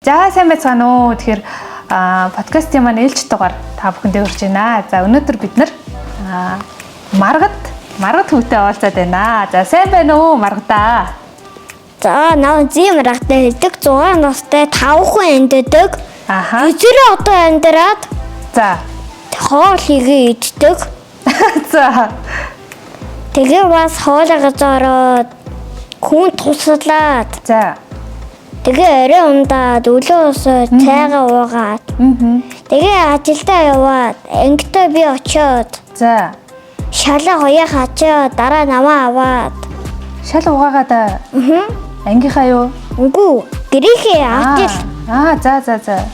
За сайн байцгаана уу. Тэгэхээр подкастын маань ээлжит дугаар та бүхэндээ хүрч байна. За өнөөдөр бид нар Маргад хүүтэй уулзаад байна. За сайн байна уу, Маргадаа? За наа зим рахтай хэлдэг 6 настай 5 хүн амьддаг. Аха. Эзэрээ одоо амьдраад За. хоол хийгээ иддэг. За. Тэгээ бас хоолой газар ороод хүн туслаад За. тэгээ орой ундаад өглөө босоод цайгаа уугаад тэгээ ажилдаа яваад ангидаа би очиод За. шалаа хоёа хачаад дараа намаа аваад Шал угаагаад ангийнхаа юу? үгүй гэрийнхээ ажил Аа, за.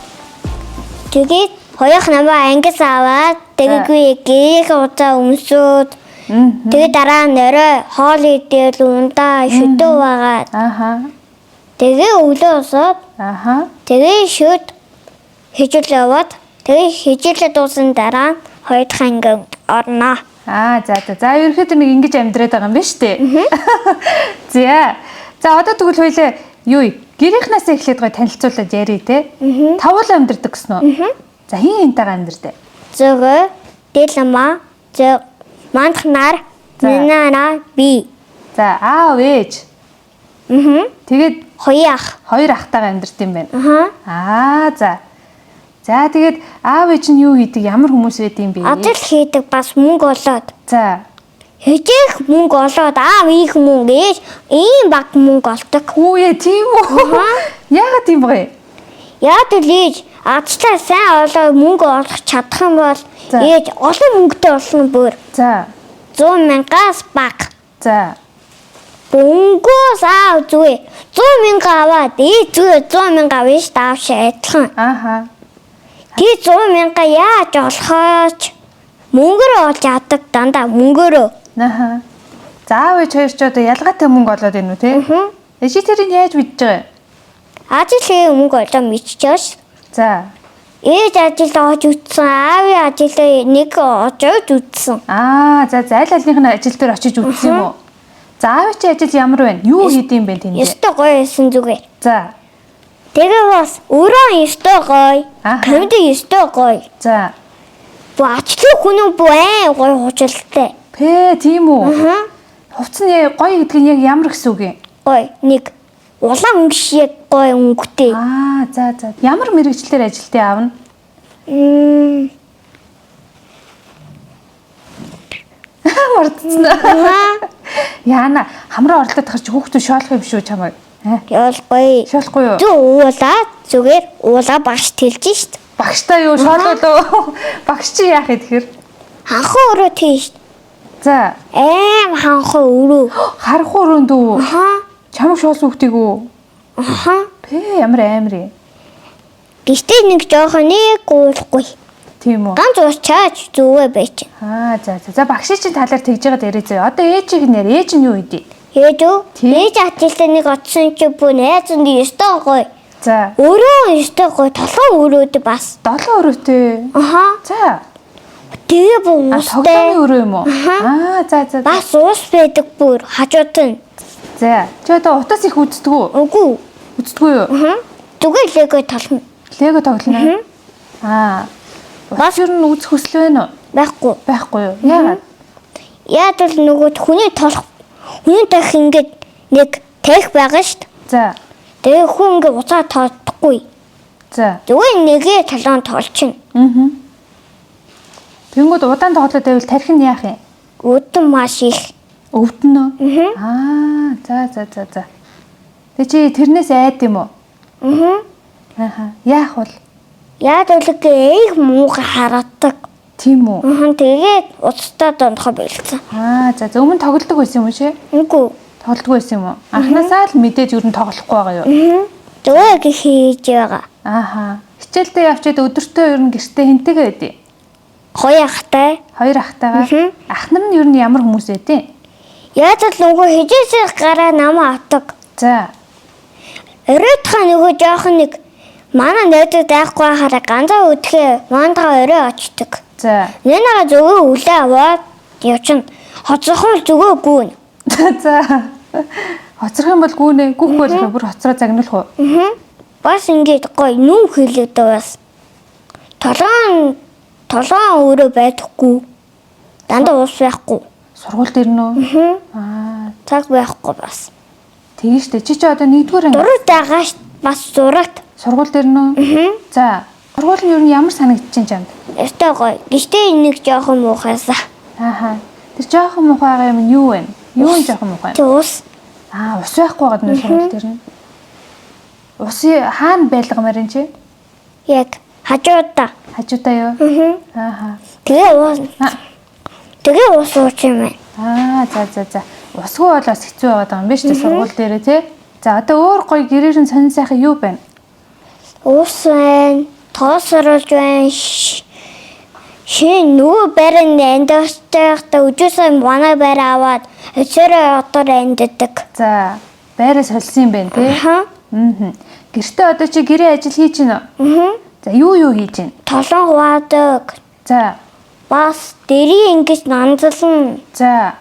тэгээд хоёах намаа ангис аваад тэгээгүй гэрийнхээ уцаа өмсөөд тэгээ дараа нь орой хоол идэл ундаа шүдөө багаад Аха. тэгээ өглөө босоод Аха. тэгээ шүд хижил яваад тэгээ хижилээ дуусан дараа нь хоёр дахь анги орно. Аа, за. За, ерөнхийдөө нэг ингэж амьдраад байгаа юм байна шүү дээ. За. За, одоо тэгвэл хоёлаа юу вэ? Гэрийнхнээсээ эхлээд гоё танилцуулаад ярий те. Тавуул амьдрдаг гэсэн үү? За, хин хинтэйгээ амьдрдаг. Зөгөө дэлма зөө мандах нар За. нэнара би. За, аав ээж. Тэгээд Хоёр ах. хоёр ахтайгаа амьдрд юм байна. Аха. Аа, за. За, тэгээд аав ээж нь юу хийдэг? Ямар хүмүүс байд юм бэ? Ажил хийдэг бас мөнгө олоод За. хижээх мөнгө олоод аав их мөнгө ээж ийм баг мөнгө олдог. Хүүе, тийм үү? Яагаад тийм бэ? Яг л ээж ажлаа сайн олоод мөнгө олох чадах юм бол За. ээж олон мөнгөтэй болно бүр За. 100 мянгаас бага. За. Бөнгөөс аав зүгээр 100 мянга аваад ээж зүгээр 100 мянга авна ш аав шиг адилхан. Ааха. Тэр 100 мянга яаж олохооч мөнгөөр олж авдаг дандаа мөнгөөрөө. Аха. За, аав ээж хоёр ч одоо ялгаатай мөнгө олоод байна уу те? Мгм. Ээж тэрийг яаж мэдж байгаа юм? Ажил хийх мөнгө олоо мэдчихэж ш. За. Ээж ажилд оож үтсэн, аавын ажилд нэг очоод үтсэн. Аа, за аль алийнх нь ажил дээр очиж үзсэн юм уу? За, аав чи ажил ямар байна? Юу хийд юм бэ тэнд? Ёстой гоё байсан зүгээр. За. Тэгээ бас өрөө ёстой гоё. Аха. Комеди ёстой гоё. За. Бу ажлын хүн бүх айн гоё хуучлалтай. Пэ, тийм үү? Аа. Хувцас нь яг гоё гэдэг нь яг ямар гэсэн үг юм? Гоё. Нэг улаан өнгө шиг гоё өнгөтэй. Аа, за. Ямар мэрэгчлэр ажилтны аав нь? Мм. Мартсан. Аа. Яана, хамраа орлоод тахар чи хүүхдүүд шоолох юм шүү чамайг. Аа, Ялгүй. Шоолохгүй юу? Зүг уулаа зүгээр уулаа багш тэлж шít. Багштай юу шоолоо? Багш чи яах юм тэгэхээр? Ханхан өрөө тийш. За, Аим ханхан өрөө. харахгүй өрөөнд үү? Аха. Чамайг шоолсон хүүхдийг үү? Аха. Пэ, ямар амар юм. Гэхдээ нэг жоохон нэг уулахгүй. Тийм үү? Ганц уучаач зүгээр байж. Аа, за. За, багшийн чинь талаар тэгж байгаад яриа заяа. Одоо ээжийг нэр, ээж нь юу хийдий? Ээж үү? Тийм. Ээж ажилдаа нэг очсон чи бүх найз нь ёстой гоё. За, Өрөө ёстой гоё. Толгой өрөөд бас. долоо өрөөтэй. Аха. За, Тэгээ бүх а уустай. тоглоомын өрөө юм уу? Аа, за. Бас уус байдаг бүр хажууд нь. За, чи одоо утас их үздэг үү? Үгүй. Үздэггүй юу? Аха. Зүгээр лего толно. Лего тоглоно. Аа. Бас ер нь үзэх хүсэл байна уу? Байхгүй. Байхгүй юу? Яагаад? Яг л нөгөө хүний толох хүний тарих ингээд нэг тарих байгаа шүү дээ. За. Тэгээ хүн ингээд уцаа тоодохгүй. За. Зүгээр нэгээ толон толчин. Аа. Тэнгүүд удаан тоглоод байвал тарих нь яах юм? Үүдэн маш их. Өвдөн үү? Аа, за. Тэг чи тэрнээс айд юм уу? Аа. Ааха. Яах вэ? Яг л их муухай харааддаг. Тийм үү? Аа тэгээд уцтай дондохо болцсон. Аа, за. Өмнө тоглодог байсан юм уу чи? Үгүй. Тоглодог байсан юм уу? Анхнаасаа л мэдээж ер нь тоглохгүй байгаа юу? Аа. Зүгээр хийж байгаа. Ааха. Хичээлдээ явчаад өдөртөө ер нь гэртээ хинтэйгээ байдیں۔ Хоёр ахтай. Хоёр ахтайгаа. Мгм. Ах нар нь ер нь ямар хүмүүс байдیں? Яг л нөгөө хижээсээ гараа намаа авдаг. За. Оройтхоо нөгөө жоохон нэг манай найзууд айхгүй хараа ганцаа өдгөө мандгаа орой очдөг. За. Нэнага зүгөө үлээ аваад явчин хоцорхон л зүгөө гүн. За. Хоцрох юм бол гүүнэ. Гүүх бол бүр хоцроо загнуулах уу? Аа. Бас ингээд гоё нүм хийлэгдэг бас. Толгоон толгоон өөрөө байдаггүй. Дандаа ус байхгүй. Сургууль дээр нөө? Аа, Цаг байхгүй бас. тэгэн штэ. Чи чи одоо нэгдүгээр анги Зураг байгаа ш бас зурагт. сургууль дээр нөө? За, сургууль нь ер нь ямар санагдчихээн чамд? Ёстой гоё. Гэхдээ нэг жоохон муухайсаа. Ааха. Тэр жоохон муухай байгаа юм нь юу вэ? Юу нь жоохон муухай? Тэг ус Аа, ус байхгүй байгаа нөө сургууль дээр нь. Ус хаана байлгамаар юм чи? яг хажуудаа. Хажуудаа юу? Ааха. Тэгээ ус Аа. тэгээ ус ууч юм байна. Аа, за за за. Усгүй бол бас хэцүү байгаа юм биш үү сургууль дээрээ тий? За, одоо өөр гоё гэрээр нь сонин сайхан юу байна? Ус байна. Тоос оруулж байна. Шин нөгөө байранд амьдарч байхдаа өжөөсөө манай байр аваад өсөөрөө отор амьддаг. За, байраа солисон юм байна тий? Аха. Аа. Гэртээ одоо чи гэрээ ажил хийж гин үү? Аа. За, юу юу хийж гин? Толон хуваадаг. За, Бас дэрийн ингэж нанзлан. за,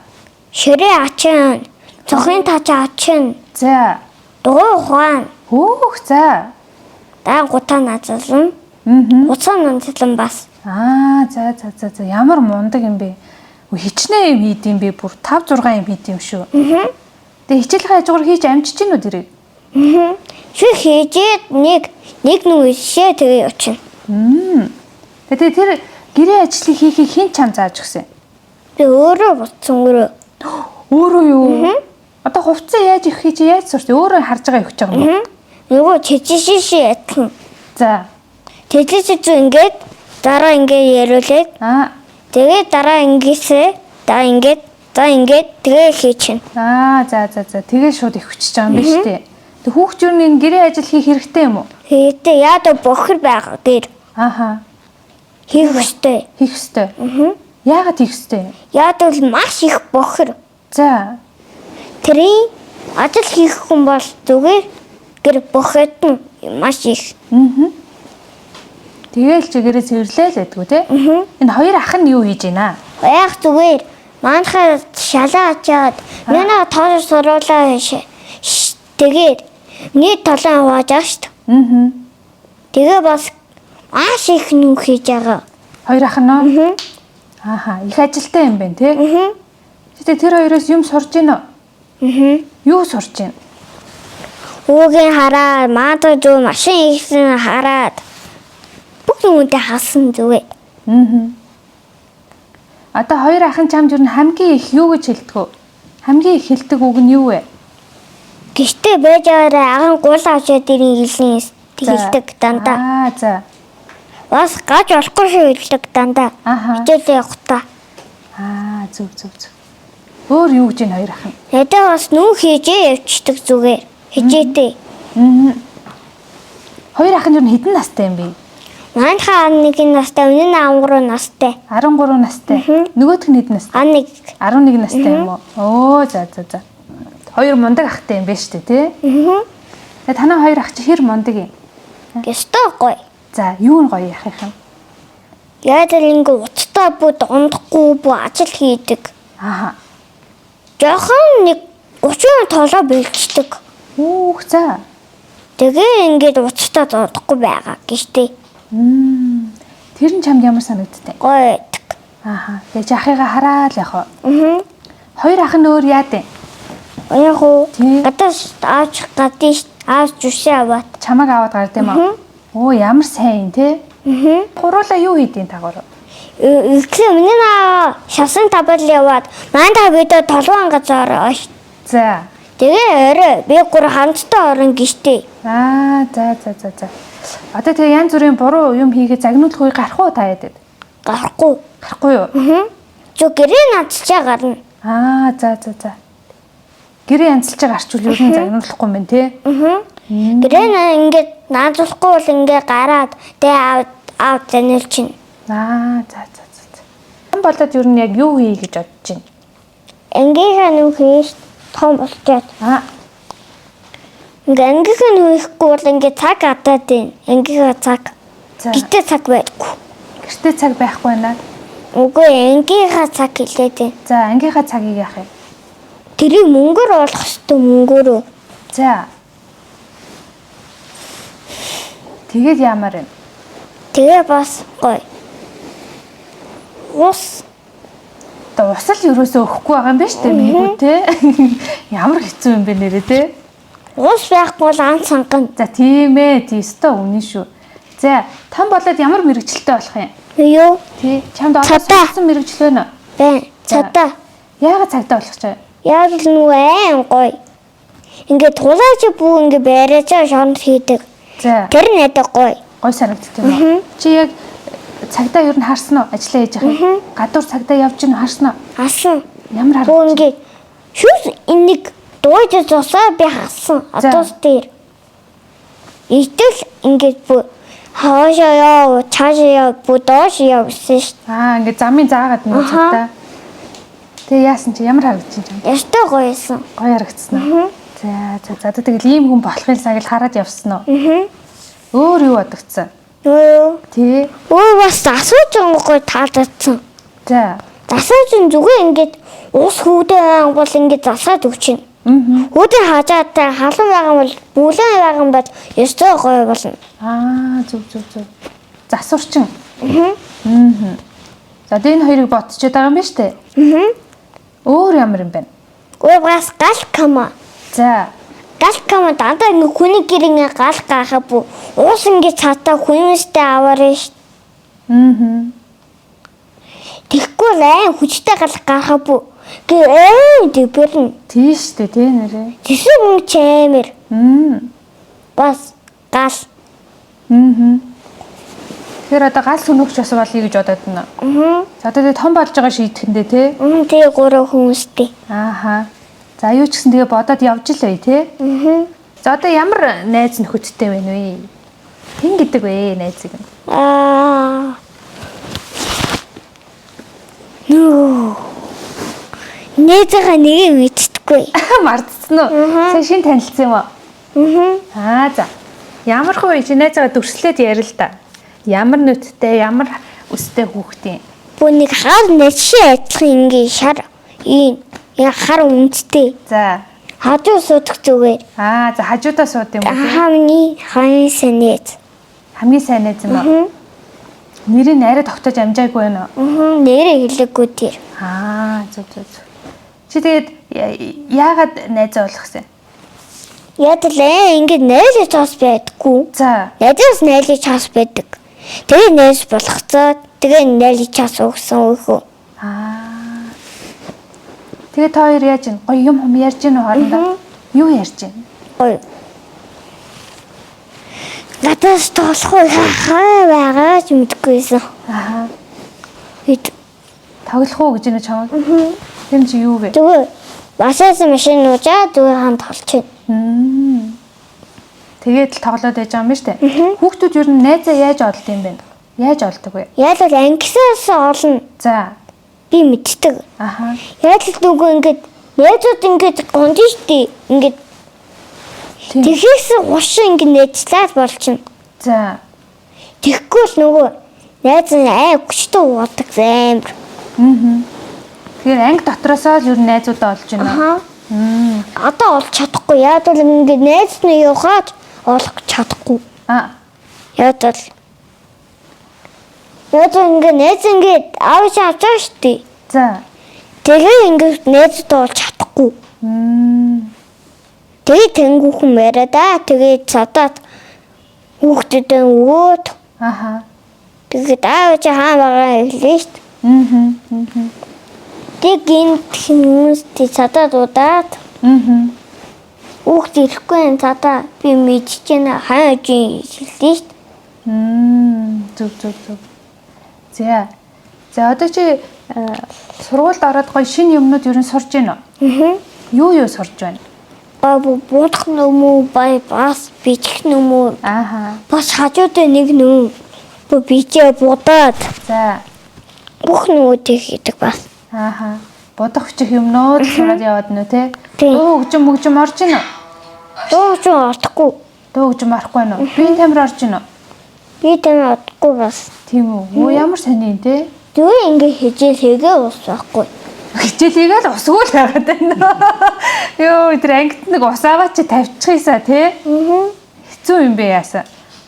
Ширээ ачин. Цохын тач ачин. за. Дугуй ухаан. Хөөх, за. Дан гутаа назлан. Аа. Уцаа нанзлан бас. Аа, за за за за. Ямар мундаг юм бэ? Үу, Хичнээн юм хийд юм бэ? Бүр 5 6 юм хийд юм шүү. Аа. Тэгээ хичээлээ хажуугаар хийж амжиж гин үү тэрийг? Аа. Ши хийжээд нэг нэг нүг ишээ тэгээ явчихна. Мм. Тэгээ тэр гэрээ ажлыг хийхийг хэн чам зааж өгсөн? Би өөрөө бодсон өөрөө. Өөрөө юу? Одоо хувцас яаж их хийж яаж сурч өөрөө харж байгаа өгч байгаа юм уу? Нөгөө чижиши адилхан. За. Тэжиж ингээд дараа ингээд яриулээд Аа. тэгээ дараа ингээсээ за ингээд за ингээд тэгээ хийчин. Аа, за за за. Тэгээ шууд их хүчиж байгаа юм биш үү? Тэг хүүхд юу нэг гэрээ ажил хийх хэрэгтэй юм уу? Хийхдээ яадаг бохир байгаа гэр Ааха. хийх ёстой. Хийх ёстой. Аа. Яагаад хийх ёстой юм? Яадаг л маш их бохир. За. Тэрийн ажил хийх хүн бол зүгээр гэр бохирдон маш их. Аа. Тэгээл чи гэрээ цэвэрлээ л гэдгүү те. Энэ хоёр ах нь юу хийж байна? Яг зүгээр манайхаа шалаа ачаад манай тоос суруулаа тэгээд миний толон хувааж байгаа шүү дээ. Аа. Тэгээ бас маш их нүх хийж байгаа. Хоёр ах нь уу? Ааха, их ажилтай юм байна те. Аа. Гэтэ тэр хоёроос юм сурж гин үү? Аа. Юу сурж гин? Хүүгийн хараад, маадаа зүү машин хийсэн хараад бүх юмдээ хасан зүгээр. Аа. Одоо хоёр ах нь чамд юу н хамгийн их юу гэж хэлдэг вэ? Хамгийн их хэлдэг үг нь юу вэ? Гэртээ байж байгаараа аган гул авчаад ирэн хэлсэн хэлдэг дандаа. Аа, за. Бас гаж болохгүй шүү хэлдэг дандаа. Аха. Хичээлээ явахдаа. Аа, зөв зөв зөв. Өөр юу гэж энэ хоёр ах нь? Надад бас нүх хийжээ явчихдаг зүгээр. Хичээтэй. Аа. Хоёр ах нь юу н хэдэн настай юм бэ? Манайхаа 11 настай, өмнө нь 13 настай. 13 настай. Нөгөөх нь хэдэн настай? 11. 11 настай юм уу? Оо, за за за. Хоёр мундаг ахтай юм байна шүү дээ, тий? Аа. Тэгээ танай хоёр ах чи хэр мундаг юм? Ёстой гоё. За, юу нь гоё яах юм? Яг л ингээ уцтай бүх дондохгүй бүх ажил хийдэг. Ааха. Жохон нэг 30 толоо бэлддэг. Үүх, за. Тэгээ ингээд уцтай дондохгүй байгаа гэжтэй. Мм. Тэр нь чамд ямар санагдтыг? Гоё. Ааха. Тэгээ чи ахыгаа хараад явах уу? Аа. Хоёр ах нь өөр яад юм? Яг уу Тий. гадаас ааж гадиш ааж зүшээ аваад. Чамаг аваад гард юм уу? Оо, ямар сайн те? Аа. Гуруула юу хийдیں тагвар? Эхлээ миний наа шасан табал яваад мандаа бид толгоон газар ороо. За. Тэгээ орой би гур хамтдаа орон гэжтэй. Аа, за за за за. Одоо тэгээ янз бүрийн буруу юм хийгээ загнуулах үе гарах уу та яадаг? Гарахгүй. Гарахгүй юу? Аа. Зүг гэрээ наадчаа гарна. Аа, за за за. Гэрээ янзлж байгаа арчвал ер нь загнуулахгүй юм байна те? Аа. Гэрээ наа ингээд наадуулахгүй бол ингээд гараад тэгээ аав аав заниулчин. Аа, за за за за. Том болоод ер нь яг юу хий гэж бодож байна? Ангийнхаа нүх хийж том болчоод. Аа, Ингээ ангийнхаа нүхэхгүй бол ингээ цаг адаад байна. Ангийнхаа цаг. за. Гэтэ цаг байдаггүй. Гэртээ цаг байхгүй байна. Үгүй ангийнхаа цаг хэлээд байна. За, ангийнхаа цагийг яах юм? Тэрийг мөнгөөр олох ёстой мөнгөөрөө. За. Тэгээд яамаар байна? Тэгээ бас гоё. Ус. Одоо ус л ерөөсөө өгөхгүй байгаа юм байна шүү дээ мэгүү те. Ямар хэцүү юм бэ нэрээ те. Ус байхгүй бол ан сангана. За тийм ээ, тийм өстой үнэн шүү. За, том болоод ямар мэрэгчлээ болох юм? Юу? Тий, чамд одоо Цадаа. сонгосон мэрэгжил байна уу? Бэн. Цадаа. Яагаад цагдаа болох чаа? Яг л нөгөө аим гоё. Ингээд тулаач бүү ингээ бариачаа шонд хийдэг. За, Тэр надад гоё. гой санагддаг юм уу? Чи яг цагдаа ер нь харсан уу? Ажиллаа хийж байгаа юм. Гадуур цагдаа явж гин харсан уу? Асан. Ямар Бүү харагдаж? ингээд шүс энийг дууж зусаа би хасан. За. Одоо дээр. Итэл ингээд бүү хаашаа яв, цаашаа яв, бүү доош яв гэсэн ш. Аа, ингээд замын заагаад нэг Аха. цагдаа. Тэгээ яасан чи ямар харагдаж чинь чам? Ястай гоё юмсан. Гой харагдсан уу? За, за, за тэгэл ийм хүн болохын цаг л хараад явсан уу? Аа. Өөр юу бодогдсон? Юу? Тий. Өө бас асууж байгаа таалагдсан. За. Засаач нь зүгээр ингээд ус хүүдэн байгаа бол ингээд засаад өгчин. Аа. Хүүдэн хажаатай халуун байгаа бол бүлэн байгаа бол ёстой гоё болно. Аа, зүг зүг зүг. Засварчин. Аа. Аа. За, тэгээ энэ хоёрыг ботчихэд байгаа юм байна шүү дээ. Аа. Өөр ямар юм бэ? Өө бас гал кама. За. Гал кама дандаа ингээд хүний гэр ингээд гал гахаа бүү. Уус ингээд цаатаа хүмүүстэй аваарэ ш. Аа. Тэгэхгүй л айн хүчтэй гал гарахаа бүү. Гэ ээ тэбэрнэ. Тийш үү, тий нэрээ. Тэсэг мөн чаймэр Мм. бас гал. Аа. Тэгэхээр одоо гал сөнөөгч бас болъё гэж бодоод байна. Аа. За одоо тэгээ том болж байгаа шийдэхэндээ тий. Аа тэгээ гурван хүмүүстэй. Ааха. За юу ч гэсэн тэгээ бодоод явж л бай тий. Аа. За одоо ямар найз нөхөдтэй байна вэ? Хэн гэдэг вэ найзыг нь? Аа. Нөө. Нээзэга нэг мэдтгүй. Мартцсан уу? Сайн шин танилцсан юм уу? Аа. Аа за. Ямар хөө чи найзаагаа дүрслээд ярил л да. Ямар нүдтэй, ямар өстэй хүүхдийн. Бүү нэг хар нэшээ адилхан ингээ шар ийм яг хар өмдтэй. За. Хажуу суудах зүгээр. Аа за хажуудаа сууд юм уу? Хамгийн хамгийн сайн найз. Хамгийн сайн найз юм уу? Нэрийг нь арай тогтоож амжаагүй байна уу? Аа. Нэрээ хэлээгүй тэр. Аа зүг зүг зүг. Чи тэгээд яагаад найзаа болгосон юм? Яг л ингээ найз цаас байдаггүй. За. Найзаас найлж чаас байдаг. Тэгээ найз болгоцоод тэгээ найлж чаас өгсөн өөхөө. Аа. Тэгээ та хоёр яаж юм? Гоё юм хум ярьж гин үү хоорондоо? Юу ярьж гин? Гоё. Надаас тоглох хаа байгаа ч мэдэхгүйсэн. Аа. Хэд Тоглох уу гэж нэ чамд? Тэр чи юу вэ? зүгээр басаас машин уужаа зүгээр хамт тоглож байна. Тэгээд л тоглоод байж байгаа юм ба штэ. Хүүхдүүд ер нь найзаа яаж олд юм бэ? Яаж олдог вэ? Яг л ангисаас олно За. би мэддэг. Аха. Яг л нөгөө ингээд найзууд ингээд гонд штий ингээд Тийм. тэгэхээс хушин ингээд найзлаад болчихно. За. Тэгэхгүй л нөгөө найз нь ай хүчтэй уудаг амар. Аа. Тэгэхээр анги дотроосоо л ер нь найзуудаа олж байна. Аха. Мм. Одоо олж чадахгүй. Яг л ингээд найз нь явахад олох чадахгүй. Аа. Яг л Яг л ингээд найз ингээд аавч авчаа штий. За. Тэгээ ингээд найзтай болж чадахгүй. Мм. Тэгээ тэнгүүхэн яриа да. Тэгээ цадаад хүүхдүүдээ өгөөд Аха. тэгээд аав чи хаа байгаа хэлээ штт. Мм. Мм. Тэг гинт хүмүүстэй цадаад удаад Мм. хүүхд ирэхгүй юм цадаа би мэдчихэж байна хаа үжин хэлээ штт. Мм. Зүг зүг зүг. За. За одоо чи сургуульд ороод гоё шинэ юмнууд ер нь сурж байна уу? Аа. Юу юу сурж байна? Ба буудах нүм үү бай бас бичих нүм үү Ааха. бас хажуудаа нэг нүм бо бичээ будаад За. бүх нүмүүдийг хийдэг бас. Ааха. Бодох бичих юмнууд сураад яваад нөө те. Тийм. Дуу хөгжим мөгжим орж ийн үү? Дуу ч олдохгүй. Дуу хөгжим орохгүй байна уу? Биеийн тамир орж ийн үү? Би тэм одохгүй бас. Тийм үү? Өө ямар сони юм те? Зүгээр ингээ хижээл хийгээ ус байхгүй. Хичээл хийгээл усгүй л байгаад байна. Йоо тэр ангид нэг ус аваад чи тавьчихъясаа те. Аа. Хэцүү юм бэ яасан.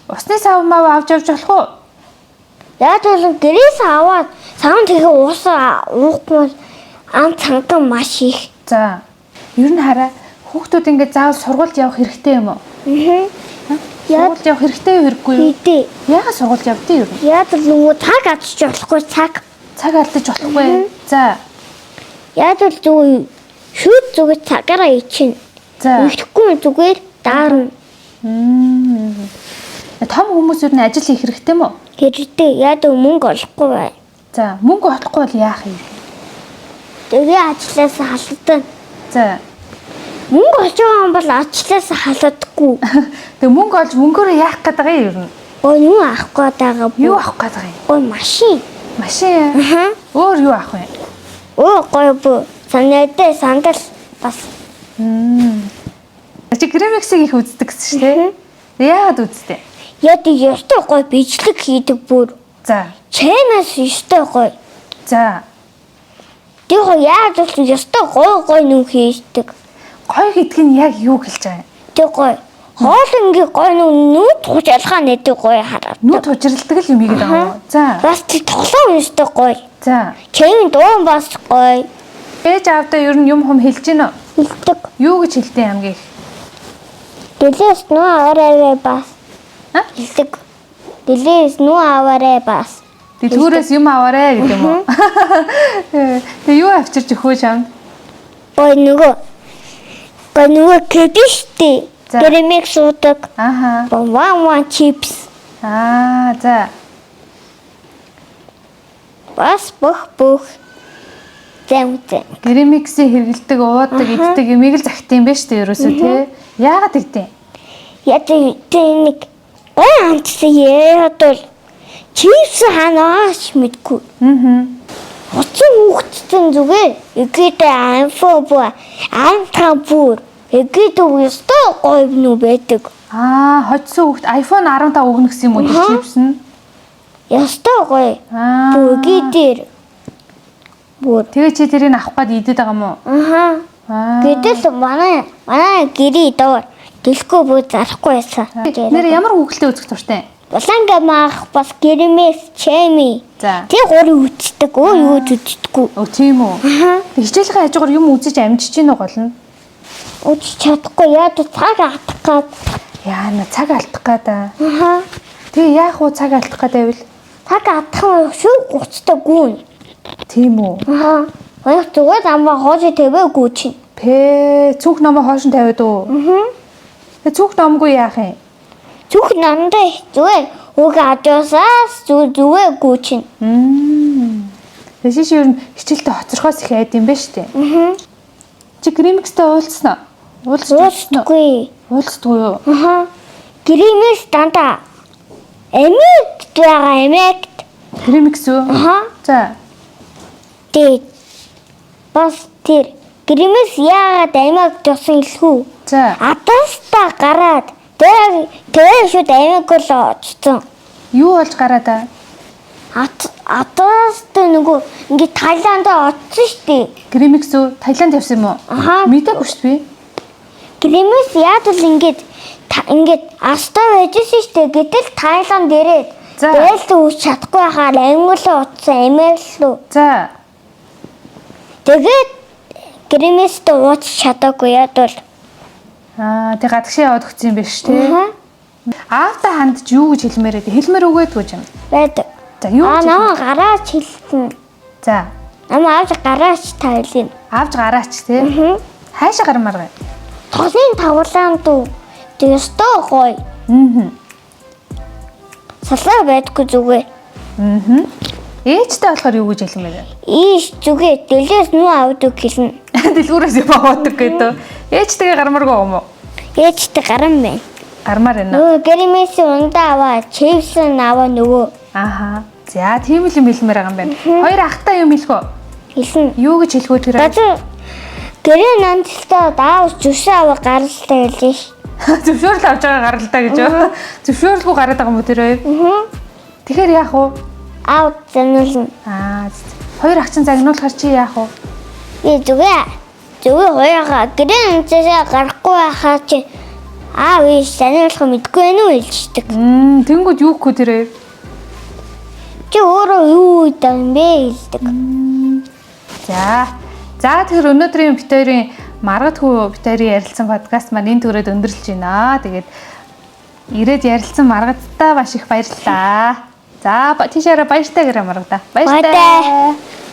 Усны сав мав авч явж болох уу? Яг бол гэрээс аваад савн тэгээ ус уухгүй бол ам цанган маш их. За. Ер нь хараа хүүхдүүд ингээд заавал сургуульд явах хэрэгтэй юм уу? Аа. Яг Сургуульд явах хэрэгтэй юу хэрэггүй юу? хийдэ. Яагаад сургуульд явдیں юу? Яг л нөгөө цаг авчиж болохгүй цаг. Цаг алдаж болохгүй. За. Яг л зүгээр шүүд зүгээр цагаараа ичин. За. Ихгүй зүгээр даарна. Мм. Том хүмүүс ер нь ажил хийх хэрэгтэй юм уу? Хэрэгтэй. Яг л мөнгө олохгүй бай. За, мөнгө олохгүй бол яах юм? Тэгээ ажлаас халдана. За. Мөнгө олж байгаа юм бол ажлаас халддаггүй. Тэгээ мөнгө олж мөнгөөрөө яах гээд байгаа юм ер нь? Өө юу авах гээд байгаа бэ? Юу авах гээд байгаа юм? Өө машин. Машин. Аха. Өөр юу авах вэ? Өө гоё бүү. Санаатай сандал бас. Мм. Чи Гримиксийг их үздэг гэсэн шүү дээ. Яагаад үздэг? Яг ёстой гоё бичлэг хийдэг бүр. За. Чэнэс ёстой гоё. За. Тэр хоо яаж болсон ёстой гоё гоё нүм хийдэг. Гоё гэдэг нь яг юу хэлж байгаа юм? Тэр гоё. Хоол ингээ гоё нүм нүд хучалгаа нэдэг гоё хараад. Нүд хужиралдаг л юм хийгээд байгаа юм уу? За. Бас тэр тоглоом ёстой гоё. За. Чэйн дуун бас гоё. Ээж аавдаа ер нь юм хум хэлж гин үү? Хэлдэг. Юу гэж хэлдэг хамгийн их? Дэлээс нүү аваарай бас. А? Хэлдэг. Дэлээс нүү аваарай бас. Дэлгүүрээс юм аваарэ гэдэг юм уу? Тэгээ юу авчирч өгөх вэ чамд? Ой нөгөө. Ой нөгөө кэбиштэй. За. Гэрэмэг суудаг. Ааха. Ван ван чипс. Аа, за. Бас бүх бүх. Зэм зэм. Гримиксийг хэрэгэлдэг, уудаг, иддэг юмыг л захт юм байна шүү дээ ерөөсөө тий. Яагаад тэгдэв? Яг тэр нэг гой амтсан яриад бол чипс ханаач мэдгүй. Аа. Уцсан хүүхдтэн зүгээр эгээдэ амфо бу амта бүр эгээдэ өстө гоё нү байдаг. Аа, хоцсон хүүхд iPhone 15 өгнө гэсэн юм уу тэр чипс нь? Ёстой гоё. Аа. Бүр бүр. Тэгээ чи тэрийг авах гээд идээд байгаа юм уу? Аха. Аа. Гэтэл манай гэрээ доор дэлхгүй бүр зарахгүй байсан. Нэр ямар хүүхэлтэй үзэх дуртай? Улаанга маах бас гэрмэс чэми. За. Тэг гурыг үздэг. Өөр юу ч үздэггүй. Өө тийм үү. Аха. Тэг хичээлийнхээ хажуугаар юм үзэж амжиж гин үү гол нь? Үж чадахгүй яа цаг алдах гад. Яана цаг алдах гээд аа. Аха. Тэгээ яах вэ цаг алдах гээд байвал? Цаг алдах нь шүү гоцтой гүн. Тийм үү. Аха. Баяр зүгээр амаа хоож тавиагүй чинь. Пэ цүнх номоо хоош нь тавиад уу? Аа. Тэг цүнх номгүй яах юм? Зүх нандаа зүгээр үг ажуусаас зүг зүгээгүй чинь. Мм. Тэг шиш ер нь хичээлдээ хоцорхоос их айд юм байна штэ. Аа. Чи Гримикстэй уулзсан уу? Уулзч үзсэн үү? Уулзгүй. Уулздгүй юу? Аха. Гримэс дандаа Америкт байгаа Америкт. Гримикс үү? Аха. За. Тэгээд бас тэр Гримэс яагаад Америкт явсан илхүү? За. Адаста гараад тэр шүүд Америк л очсон. Юу болж гараад аа? Адаста нөгөө ингээ Таиланд очсон шүү дээ. Гримикс үү? Таиланд явсан юм уу? Аха. Мэдээгүй шүү дээ би. Гримэс яад л ингээд ингээд астай байжсэн шүү дээ. Гэтэл Таиланд ирээд За. тэгэл үуч чадахгүй хахаар Америк руу очсон Америк руу. За. Тэгээд Гримэстэй ууч чадаагүй яад бол. Аа, тэг гадагшаа яваад өгсөн юм биш тий. Аха. Аавда хандж юу гэж хэлмээр байд? Хэлмээр өгөөдгүй юм. Байдаг. За, юу Аа гэж намаа гараач хэлсэн. За, Намаа авч гараач тавилын. авч гараач тий. Аа. Хаашаа гармаар вэ? Тосын тавлаан дүү. Тэгстэй гоё. Аа. Салаа байдгүй зүгээр. Аа. Ээжтэй болохоор юу гэж хэлмээр вэ? Ийш зүгээр дэлээс нү авдаг хэлнэ. Дэлгүүрээс юм аваадаг гэдэг. Ээжтэйгээ гармааргүй юм уу? Ээжтэй гарan байна. Гармаар байна. Нөгөө гэрмээс ундаа аваа, чипсэн аваа нөгөө Ааха. За, тийм л юм хэлмээр байгаа юм байна. Хоёр ахтай юм хэлэх үү? хэлнэ. Юу гэж хэлэх вэ тэр? Газар гэрээ нандалтай даавч зүшээ аваа гаралтай хэлээ. Зөвшөөрөл авч байгаа гаралтай гэж юу? Зөвшөөрлгүй гараад байгаа юм уу тэр хоёр? Аа. Тэгэхээр яах вэ? Аав зануулна. Аа, хоёр ах чинь загнуулахар чи яах вэ? Би зүгээр зүгээр хоёроо гэрээ нандалтай гарахгүй байхаа чи Аав ээж таниулах мэдгүй байх уу хэлждэг. Тэнгүүд юу гэхүү тэрээр? Чи өөрөө юу гэдэг юм бэ хэлдэг. За. За, тэгэхээр өнөөдрийн бид хоёрын, Маргад хүү бид хоёрын ярилцсан подкаст маань энэ түрээд өндөрлөж байна. Тэгээд ирээд ярилцсан Маргадтай маш их баярлалаа. За, тийшээрээ баяртай гэрээ, Маргадаа. Баяртай. Баяртай.